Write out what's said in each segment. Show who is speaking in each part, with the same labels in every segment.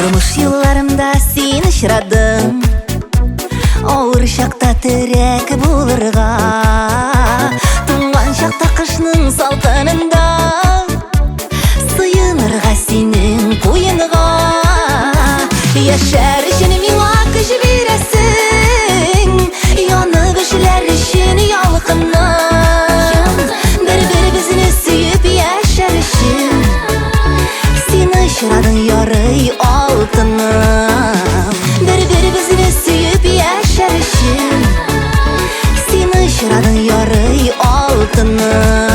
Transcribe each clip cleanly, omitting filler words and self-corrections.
Speaker 1: Тормыш юлларымда син очрадың, авыр чакта терәк булырга. Туңган чакта кышның салкынында сыенырга синең куенга. Яшәр өчен миңа көч бирәсең, янып эшләр өчен ялкынның. Бер-беребезне сөеп яшәр өчен син очрадың, ярый алтыным. Бер-беребезне сөеп яшәр өчен син очрадың, ярый алтыным.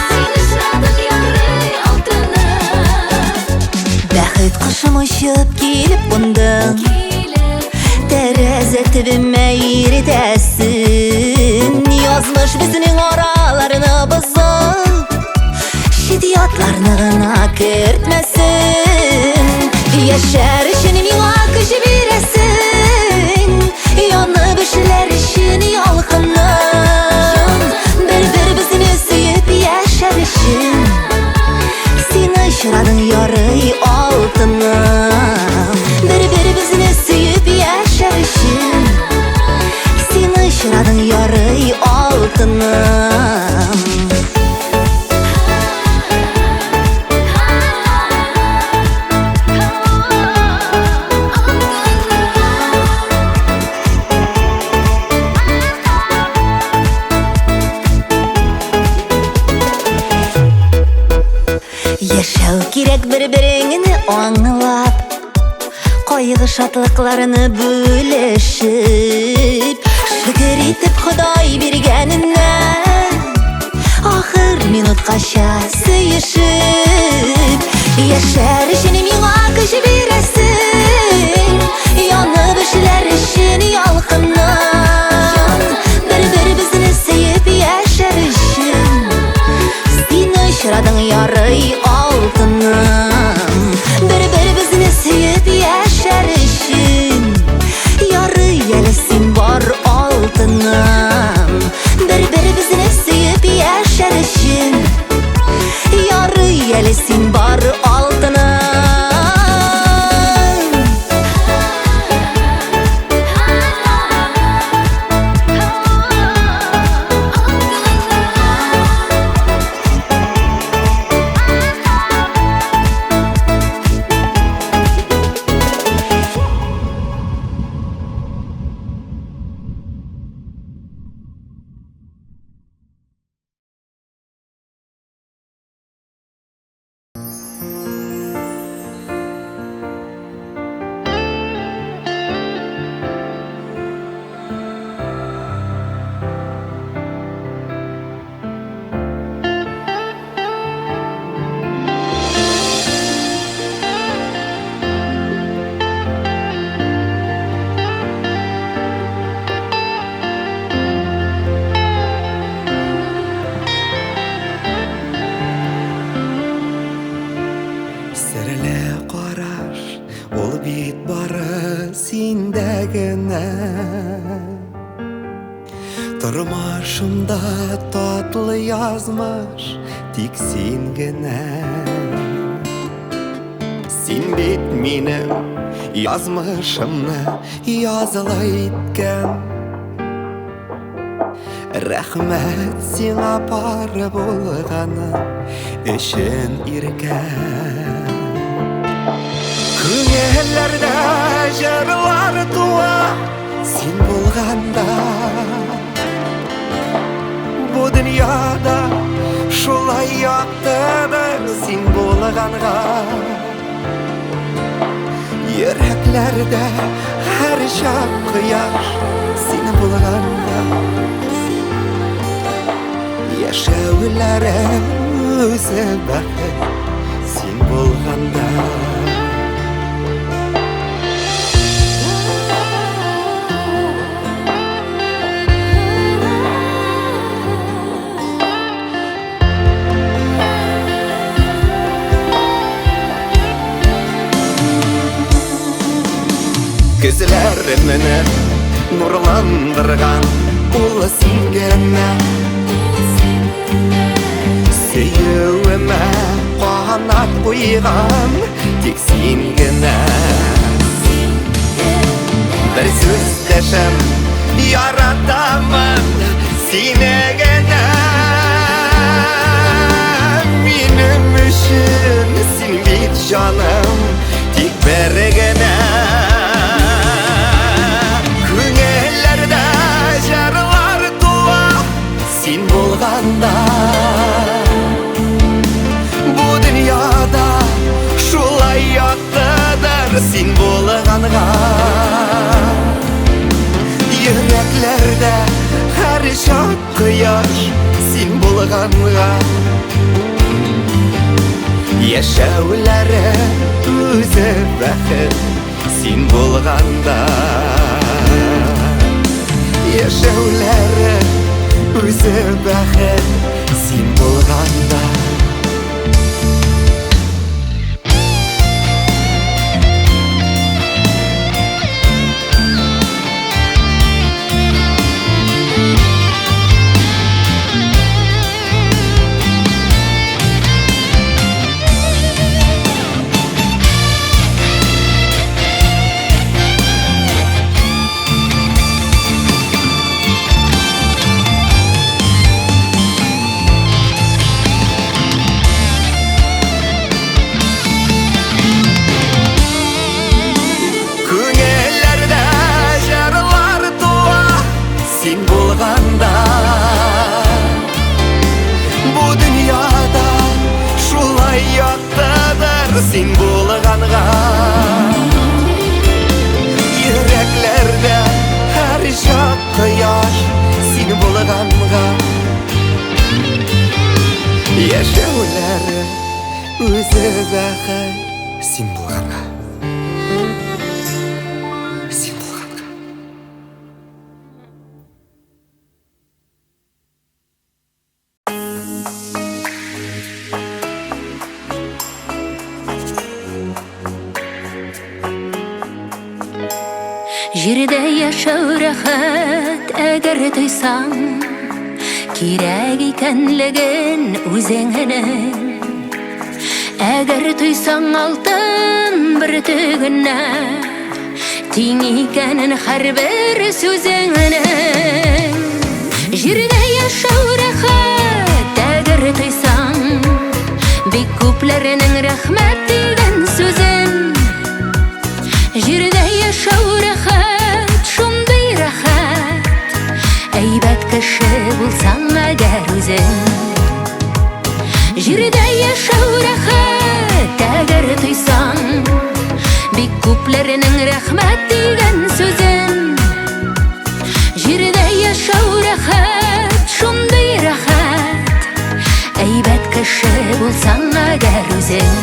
Speaker 2: Син очрадың, ярый алтыным.
Speaker 1: Бәхет кошым очып килеп кундың, тәрәзә төбемә иретәсен. Язмыш безнең араларны бозып, чит ятларны гына кертмәсен. Яшәр өчен миңа көч бирәсең, янып эшләр өчен ялкыным. Бер-беребезне сөеп яшәр өчен син очрадың, ярый алтыным. Бер-беребезне сөеп яшәр өчен син очрадың, ярый алтыным. Яшәү кирәк бер-береңне аңлап, кайгы шатлыкларны бүлешеп, шөкер итеп Ходай биргәненә, ахыр минуткача сөешеп. Яшәр өчен миңа көч бирәсең, янып эшләр өчен ялкынның. Бер-беребезне сөеп яшәр өчен син очрадың, ярый алтыным. Бер-беребезне сөеп яшәр өчен ярый әле син бар, алтыным. Бер-беребезне сөеп яшәр өчен ярый әле син бар, алтыным.
Speaker 3: Серле караш, ул бит бары синдә генә. Тормышымда татлы язмыш, тик син генә. Син бит минем язмышымны языла иткән. Рәхмәт сиңа пар булганы өчен, иркәм. Күңелләрдә җырлар туа син булганда. Бу дөньяда шулай яктыдыр син булганга. Йөрәкләрдә һәр чак кояш син булганда. Яшәүләрем үзе бәхет син булганда. Күзләремне нурландырган ул син генә. Сөюемә Канат куйган тик син генә. Бер сүз дәшәм, яратамын сине генә. Минем өчен син бит җаным, тик бер генә. Күңелләрдә җырлар туа, син булганда. Бу дөньяда шулай яктыдыр син булганга. Йөрәкләрдә һәр чак кояш син булганга. Яшәүләре үзе бәхет син булганда. Яшәүләре үзе бәхет син булганда. Күңелләрдә җырлар туа, син булганда. Бу дөньяда шулай яктыдыр син булганга. Йөрәкләрдә һәр чак кояш син булганга. Яшәүләре үзе бәхет син булганга. Син булганга.
Speaker 1: Җирдә яшәү рәхәт, әгәр тойсаң, кирәк икәнлеген үзеңнең. Әгәр тойсаң алтын бөртегенә, тиң икәнен һәрбер сүзеңнең. Җирдә яшәү рәхәт, әгәр тойсаң, бик күпләрнең рәхмәт дигән сүзен. Җирдә яшәү рәхәт, шундый рәхәт, әйбәт кеше булсаң әгәр үзең. Җирдә яшәү рәхәт, әгәр тойсаң, бик күпләрнең рәхмәт дигән сүзен. Җирдә яшәү рәхәт, шундый рәхәт, әйбәт кеше булсаң әгәр үзең.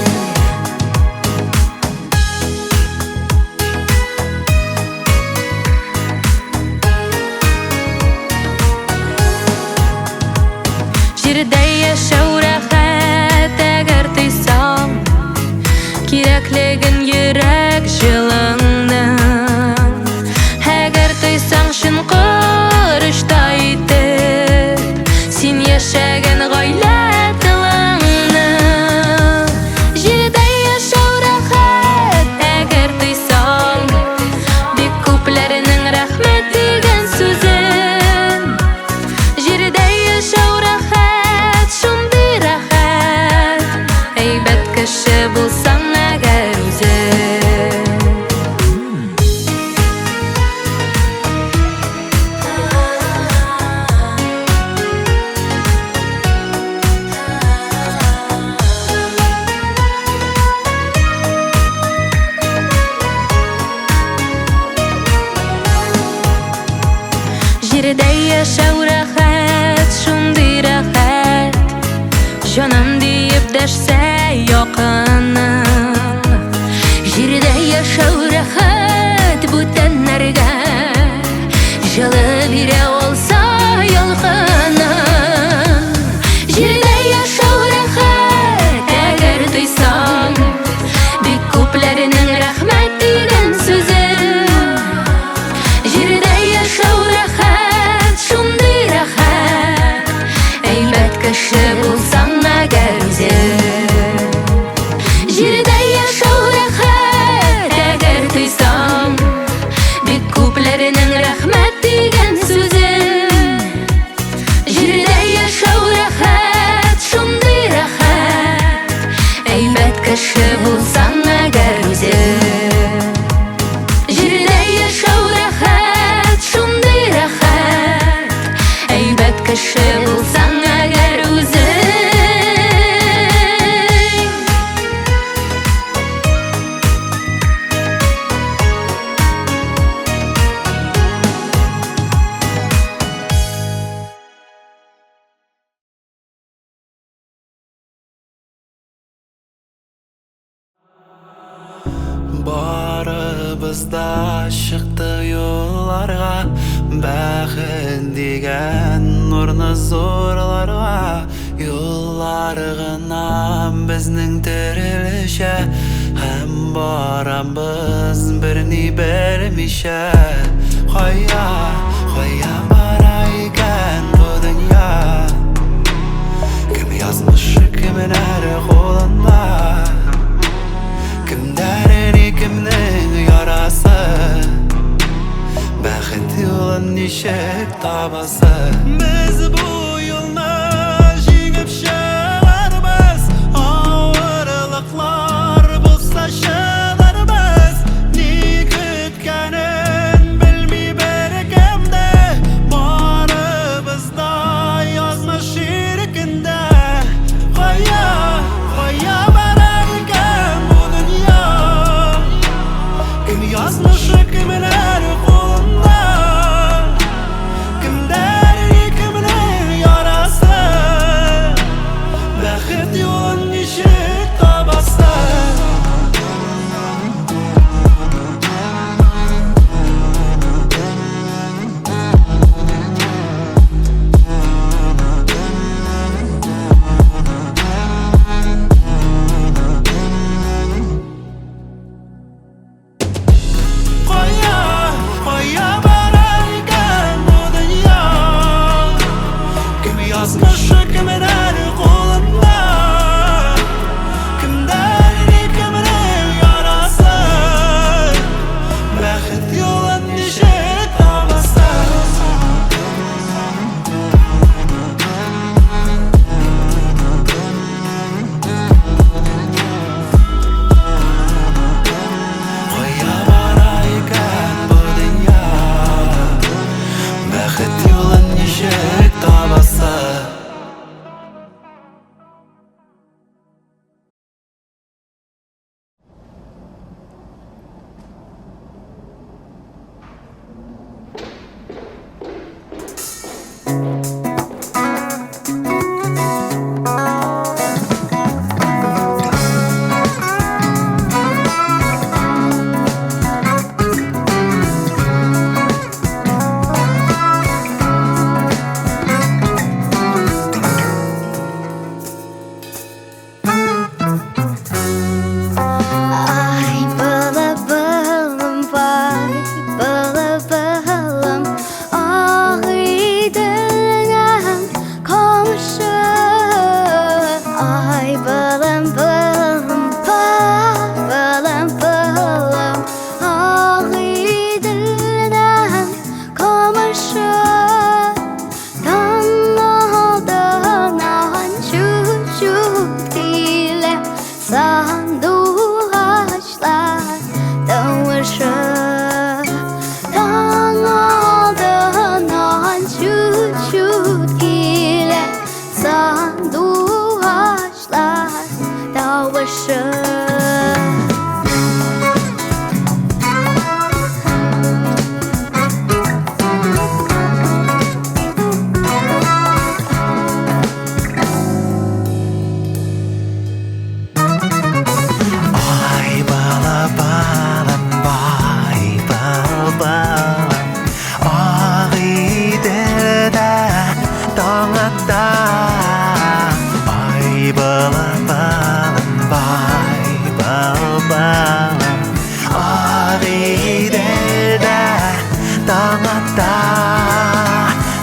Speaker 2: Җирдә яшәү рәхәт, әгәр тойсаң, кирәклеген йөрәк җылыңның. Әгәр тойсаң чын корычтай итеп, син яшәгән гаилә тылыңны. Җирдә яшәү рәхәт, әгәр тойсаң, бик күпләрнең рәхмәт дигән сүзен. Җирдә яшәү рәхәт, шундый рәхәт, әйбәт кеше булсаң әгәр үзең. Җирдә яшәү рәхәт, шундый рәхәт, җаным диеп дәшсә якының.
Speaker 1: Җирдә яшәү рәхәт, бүтәннәргә җылы бирә алса ялкының. Җирдә яшәү рәхәт, әгәр тойсаң, бик күпләрнең рәхмәт дигән сүзен. Җирдә яшәү рәхәт, шундый рәхәт, әйбәт кеше булсаң әгәр үзең.
Speaker 3: Барыбыз да чыктык юлларга, бәхет дигән нурны зурларга. Юллар гына безнең төрлечә, һәм барабыз берни белмичә. Кая, кая бара икән бу дөнья? Кем язмышы кемнәр кулында? Кемнәр ни кемнең ярасы? Бәхет юлын ничек табасы? Без бу юлны җиңеп чыгарбыз, авырлыклар булса чыдарбыз. Ни көткәнен белми беркем дә, барыбыз да язмыш иркендә. Кая, кая бара икән бу дөнья? Кем язмышы кемнәр кулында? Кемнәр кемнең ярасы? Бәхет юлын ничек табасы? Кая, кая бара икән бу дөнья? Кем язмышы кемнәр кулында? Кемнәр кемнең ярасы? Бәхет юлын ничек табасы? Кая бара икән бу дөнья? Бәхет юлын ничек табасы?
Speaker 1: Ай, былы-былым, вай, былы-былым, Агыйделнең камышы. Ай, былым-былым, вай, былым-былым, Агыйделнең камышы. Таң алдыннан чүп-чүп килә сандугачлар тавышы. Таң алдыннан чүп-чүп килә сандугачлар тавышы.
Speaker 3: Ай, бала-балам, бай, бал-балам, Агыйделдә таң ата. Ай, бала-балам, бай, бал-балам, Агыйделдә таң ата.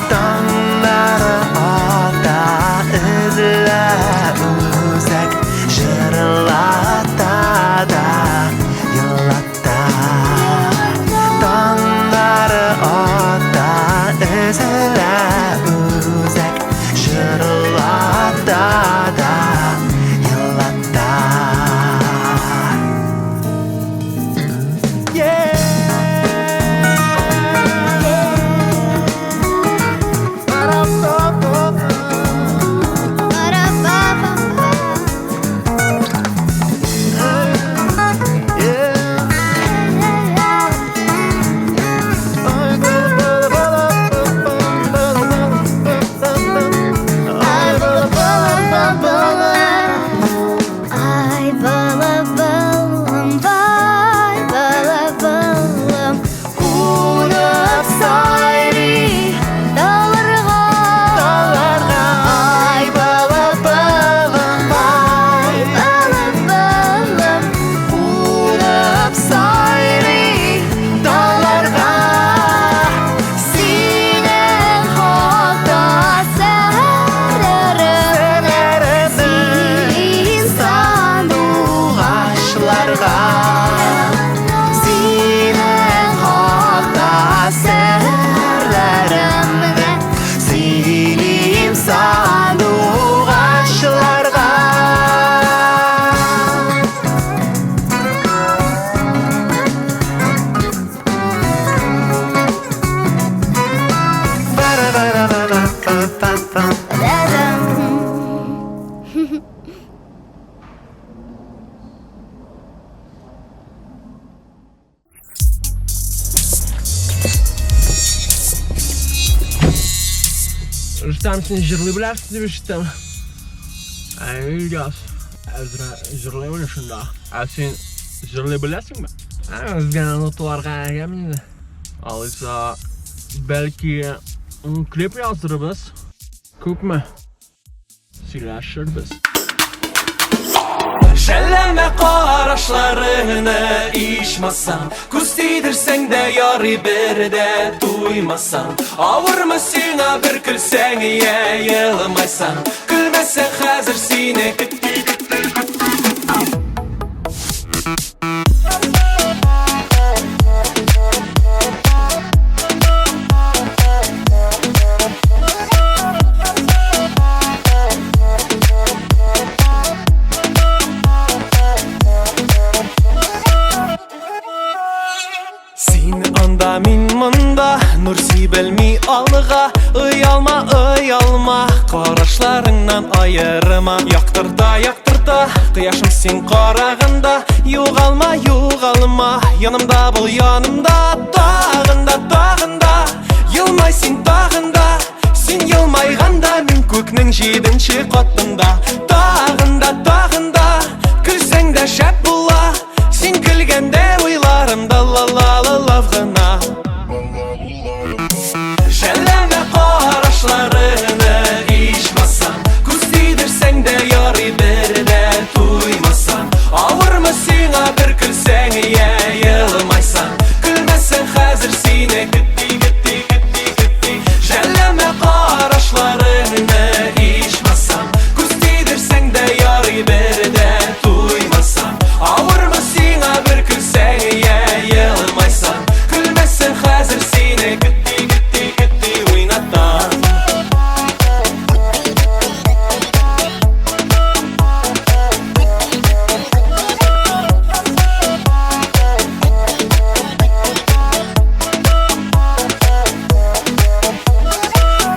Speaker 3: Таңнары ата, өзелә үзәк, җырлата да елата. Таңнары ата, өзелә үзәк, җырлата да елата.
Speaker 1: Ay, bala, bala, bala.
Speaker 4: Ишетәм, син җырлый беләсең дип ишеттем. Әй, Ильяс, әзрәк җырлыйм әле шунда. Ә син җырлый беләсеңме? Ә, үзгә ноталарга әгәм инде. Алайса, бәлки, клип яздырырбыз. Күпме? Сөйләшербез.
Speaker 5: Шәлләмә карашларыңны ичмасам, Күз тидерсәң дә ярый бер дә туймасам. Авырмы сиңа бер көлсәң, я елмайсаң? Көлмәсәң хәзер сине көтти, көтти, көтти, көтти. Син анда, мин монда, нур сибелми алга. Оялма, оялма, карашларыңнан аерма. Яктырта, яктырта, кояшым син караганда. Югалма, югалма, янымда бул, янымда. Тагын да, тагын да, елмай син тагын да. Син елмайганда мин күкнең җиденче катында. Тагын да, тагын да, көлсәң дә шәп була. Син көлгәндә уйларымда ла-ла-ла-лав гына. Жәлләмә карашларыңны ичмасам, Күз тидерсәң дә ярый бер дә туймасам. Авырмы сиңа бер көлсәң, я елмайсаң? Көлмәсәң хәзер сине көтти, көтти, көтти, көтти. Жәлләмә карашларыңны ичмасам, Күз тидерсәң дә ярый бер дә туймасам. Авырмы сиңа бер көлсәң, я елмайсаң? Көлмәсәң хәзер сине көтти, көтти, көтти уйнатам.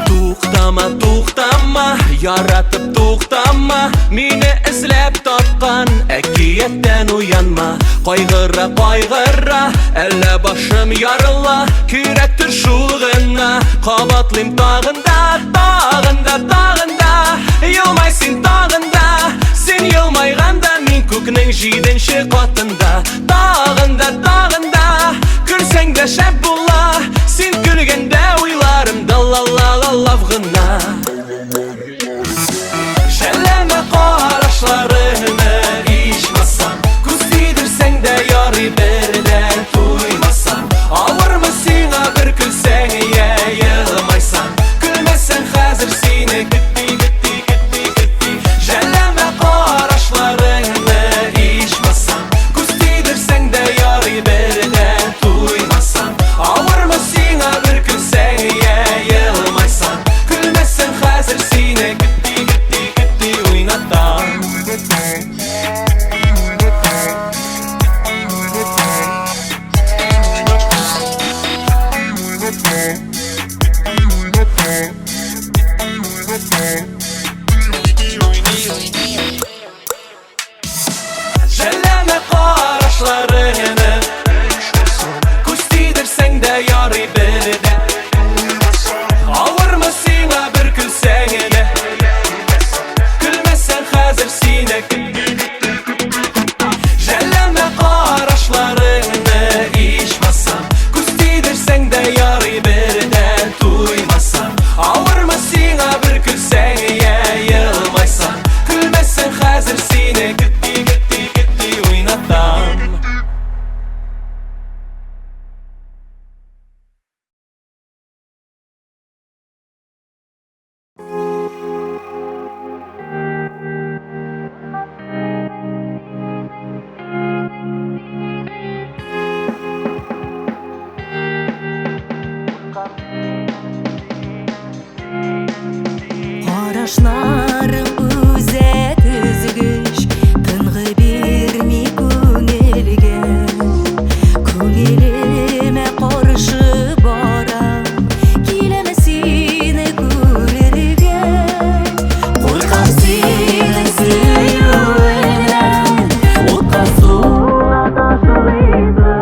Speaker 5: Туктама, туктама, яратып туктама. Мине эзләп тапкан әкияттән уянма. Кайгыра, кайгыра, әллә башым ярыла. Кирәктер шул гына, кабатлыйм тагын да, тагын да, тагын да. Елмай син тагын да, син елмайганда мин күкнең җиденче катында. Тагын да, тагын да, көлсәң дә шәп була. Син көлгәндә уйларымда ла-ла-ла-лав гына. Жәлләмә карашларыңны ичмасам, Күз тидерсәң дә ярый бер дә туймасам. Авырмы сиңа бер көлсәң, я елмайсаң? Көлмәсәң хәзер сине көтти, көтти, көтти, көтти. Жәлләмә карашларыңны ичмасам, Күз тидерсәң дә ярый бер дә туймасам. Авырмы сиңа бер көлсәң, я елмайсаң? Көлмәсәң хәзер сине көтти, көтти, көтти уйнатам. Жәлләмә карашларыңны, Күз тидерсәң дә ярый бер дә. Авырмы сиңа бер көлсәң дә? Көлмәсәң хәзер сине Жәлләмә карашларыңны ичмасам, Күз тидерсәң дә ярый бер дә туймасам. Авырмы сиңа бер көлсәң, я елмайсаң? Көлмәсәң хәзер сине көтти, көтти, көтти уйнатам.
Speaker 2: Карашларың үзәк өзгеч, тынгы бирми күңелгә. Күңелемә каршы барам, киләм сине күрергә. Куркам синең сөюеңнән, утка суга ташлыйсың.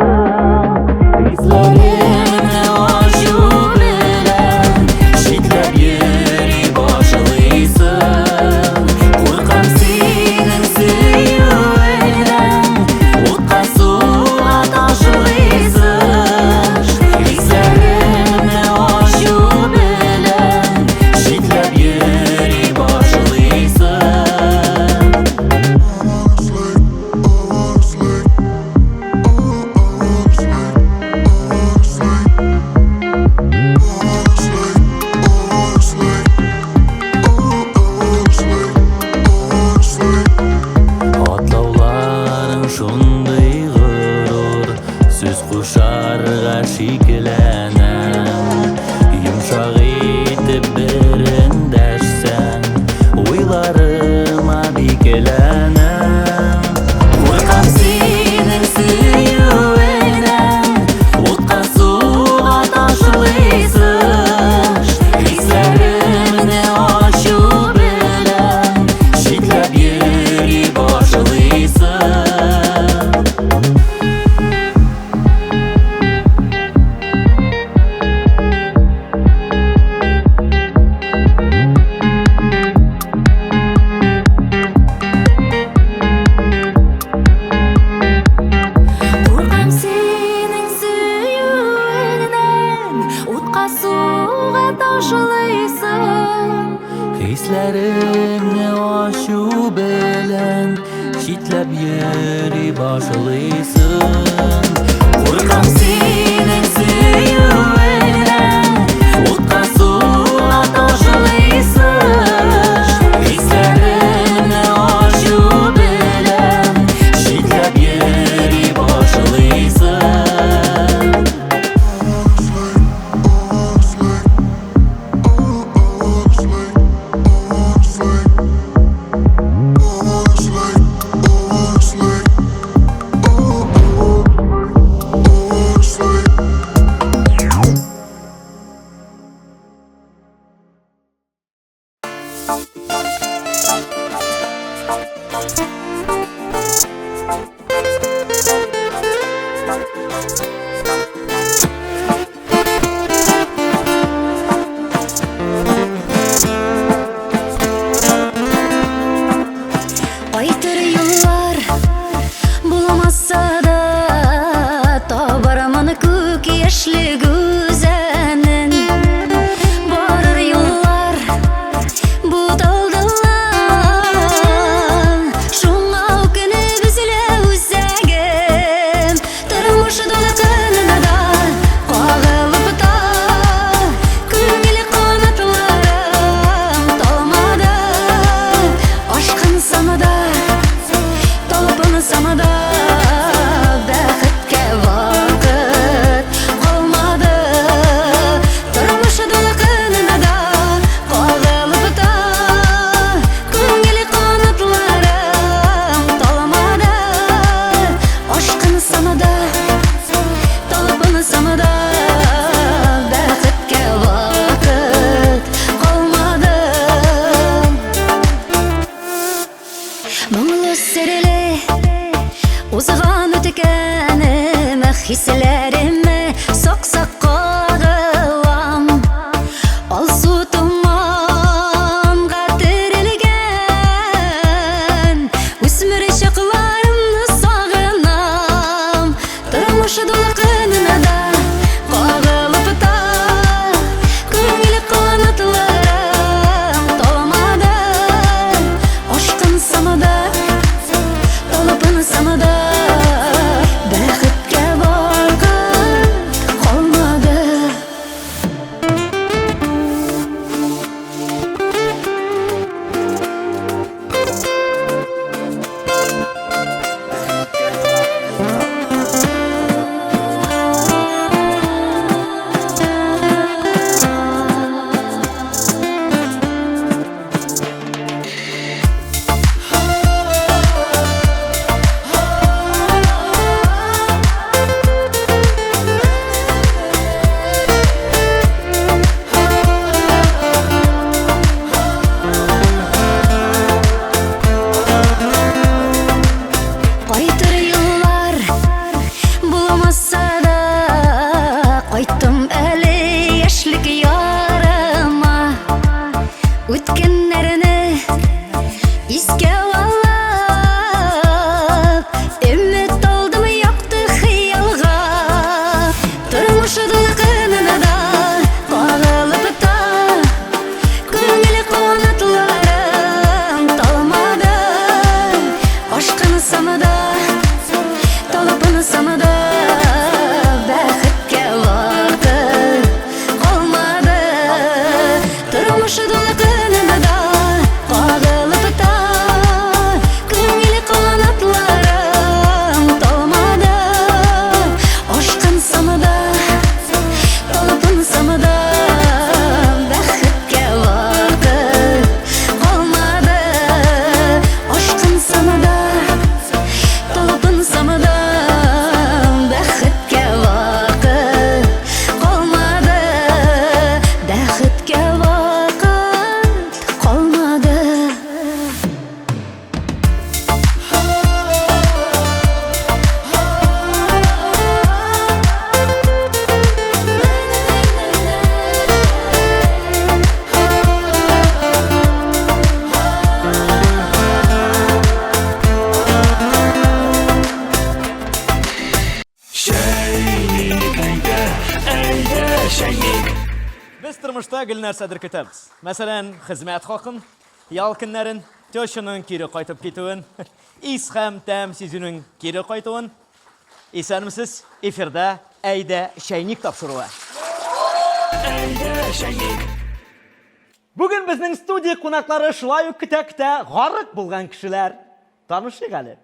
Speaker 2: Хисләремне ачу белән читләп йөри.
Speaker 5: Йокыларыма бикләнәм.
Speaker 2: Куркам синең сөюеңнән, утка суга ташлыйсың. Хисләремне ачу белән читләп йөри башлыйсың. Куркам синең сөюеңнән, утка суга ташлыйсың.
Speaker 5: Хисләремне ачу белән читләп йөри башлыйсың.
Speaker 2: Куркам синең сөюеңнән, утка суга ташлыйсың. Хисләремне ачу белән читләп йөри башлыйсың.
Speaker 1: Кайтыр юллар булмаса да, табармын күк яшьле гүзәнен. Барыр юллар буталдылар, шуңа үкенеп өзелә үзәгем. Тормыш дулкынына да кагылып та, күңел канатларым талмады. Ашкынсам да, талпынсам да, бәхеткә вакыт калмады. Тормыш дулкынына да кагылып та, күңел канатларым талмады. Ашкынсам да, талпынсам да, бәхеткә вакыт калмады. Моңлы серле узган үткәнем, хисләремә сак-сак кагылам. Алсу томанга төрелгән үсмер чакларымны сагынам. Тормыш дулкынына да кагылып та, күңел канатларым талмады. Ашкынсам да, талпынсам да, бәхеткә вакыт
Speaker 6: Тормышта гел нәрсәдер көтәбез. Мәсәлән, хезмәт хакын, ял көннәрен, тещаның кире кайтып китүен, ис һәм тәм сизүнең кире кайтуын. Исәнмесез, эфирда Әйдә чәйник тапшыруы.
Speaker 2: Әйдә чәйник.
Speaker 6: Бүген безнең студия кунаклары шулай ук көтә-көтә гарык булган кешеләр. Танышыйк әле.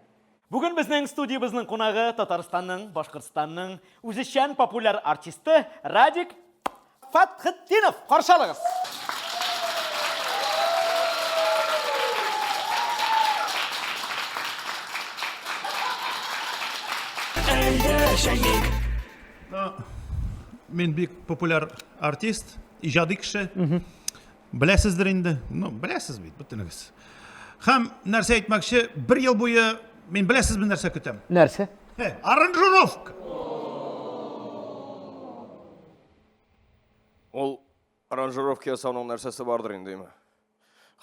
Speaker 6: Бүген безнең студиябезнең кунагы Татарстанның, Башкортстанның үзешчән популяр артисты Радик Фәтхетдинов. Каршы алыгыз.
Speaker 7: Мин бик популяр артист, иҗади кеше. Беләсездер инде. Ну, беләсез бит, бөтенегез. Һәм нәрсә әйтмәкче, бер ел буе мин беләсезме нәрсә көтәм?
Speaker 6: Нәрсә?
Speaker 7: Э, аранжировка.
Speaker 8: Ул аранжировка ясауның нәрсәсе бардыр инде, име?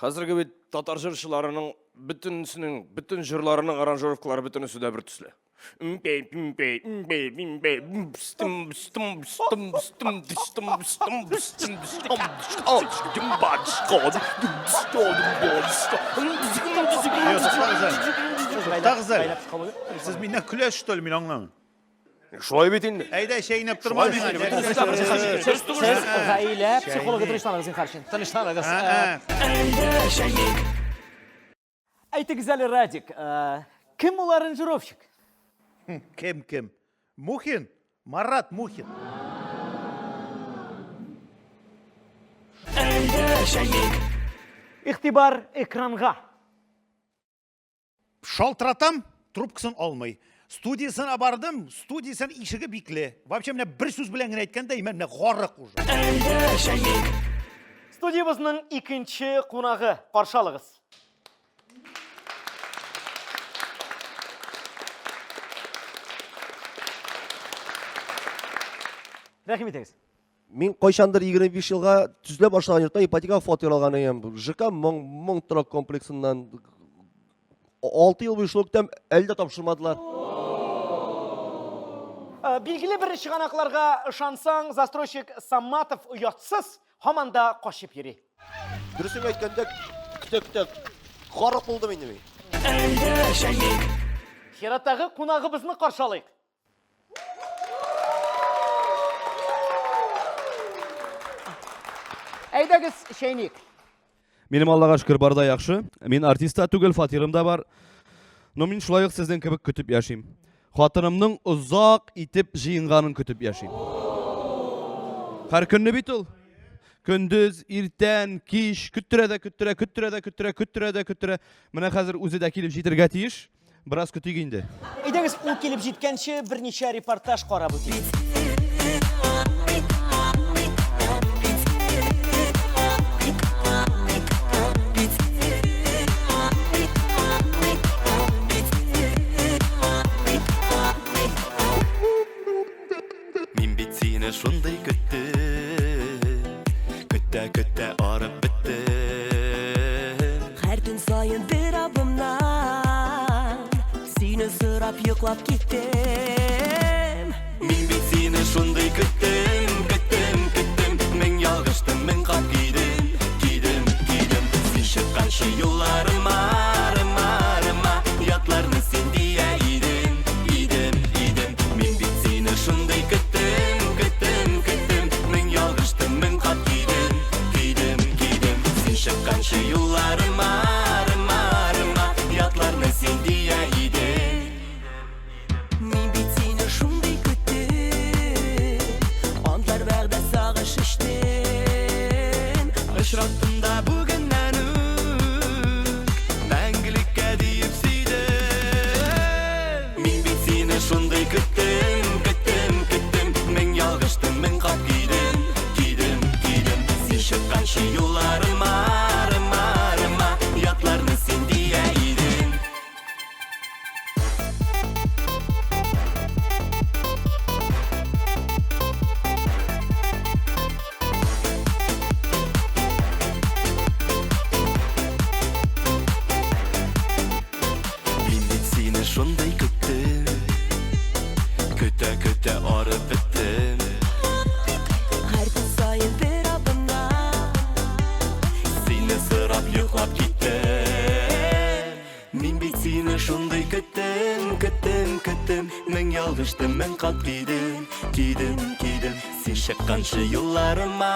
Speaker 8: Хәзерге бит татар җырчыларының бөтенесенең, бөтен җырларының аранжировкалары бөтенесе дә бер төсле.
Speaker 7: Туктагыз әле. Сез миннән көләсез, что ли, мин аңламыйм.
Speaker 8: Шулай бит инде.
Speaker 7: Әйдә, чәйнәп торма миңа.
Speaker 6: Сез гаилә психологы тынычланыгыз, зинһар өчен. Тынычланыгыз. Әйтегез әле, Радик, кем ул аранжировщик?
Speaker 7: Кем, кем? Мухин? Марат Мухин.
Speaker 6: Игътибар экранга.
Speaker 7: Шалтыратам, трубкасын алмый. Студиясенә бардым, студиясенең ишеге бикле. Вообще менә бер сүз белән генә әйткәндә, менә гарык уже.
Speaker 6: Студиябезнең икенче кунагы, каршы алыгыз. Рәхим итегез.
Speaker 9: Мин кайчандыр 25 елга төзелә башлаган йортта ипотекага фатир алган идем. ЖК Моң, Моң торак комплексыннан 6 ел буе шул көтәм, әле дә тапшырмадылар.
Speaker 6: Э, билгеле бер чыганакларга ышансаң, застройщик Саматов оятсыз, һаман да качып йөри.
Speaker 9: Дөресен әйткәндә, көтә-көтә гарык булдым инде мин.
Speaker 6: Чираттагы кунагыбызны каршы алыйк. Әйдәгез, чәйник.
Speaker 10: Минем Аллага шөкер бар да яхшы. Мин артист та түгел, фатирым да бар. Но мин шулай ук сезнең кебек көтеп яшим. Хатынымның озак итеп җыенганын көтеп яшим. Һәр көнне бит ул. Көндез, иртән, кич көттерә дә көттерә, көттерә дә көттерә, көттерә дә көттерә. Менә хәзер үзе дә килеп җитергә тиеш. Бераз көтик инде.
Speaker 6: Әйдәгез, ул килеп җиткәнче берничә репортаж карап үтик.
Speaker 3: Мин бит сине шундый көттем, көтә көтә арып беттем.
Speaker 2: Һәр төн саен бер абымнан сине сорап йоклап киттем.
Speaker 3: Мин бит сине шундый көттем, көттем, көттем. Мең ялгыштым, мең кат кидем, кидем, кидем. Син чыкканчы юлларыма, арыма, арыма, ятларны син дия идем, идем, идем. Мин бит сине шундый көттем, көттем, көттем. Мең ялгыштым, мең кат кидем, кидем, кидем. Син чыкканчы юлларыма, арыма, арыма, ятларны син дия идем.
Speaker 2: Мин бит сине шундый көттем, антлар вәгъдә сагыш эчтем.
Speaker 3: Очраттым да бүгеннән үк мәңгелеккә диеп сөйдем. Мин бит сине шундый көттем, көттем, көттем. Мең ялгыштым, мең кат кидем, кидем, кидем. Син чыкканчы юлларыма, арыма, арыма, ятларны син дия идең. Мин бит сине шундый көттем, көтә-көтә арып беттем.
Speaker 2: Һәр көн саен бер адымнан
Speaker 3: шундый көттем, көттем, көттем. Мең ялгыштым, мең кат кидем, кидем, кидем. Син чыкканчы юлларыма,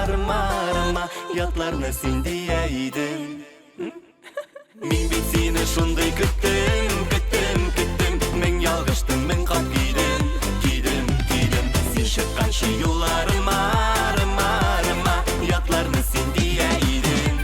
Speaker 3: арыма, арыма, ятларны син дия идең. Мин бит сине шундый көттем, көттем, көттем. Мең ялгыштым, мең кат кидем, кидем, кидем. Син чыкканчы юлларыма, арыма, арыма, ятларны син дия идең.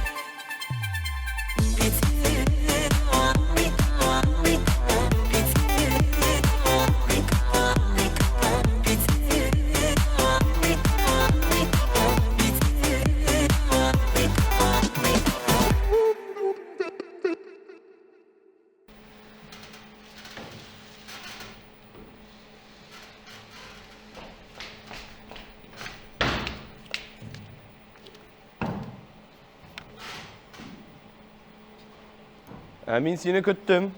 Speaker 8: Ә мин сине көттем.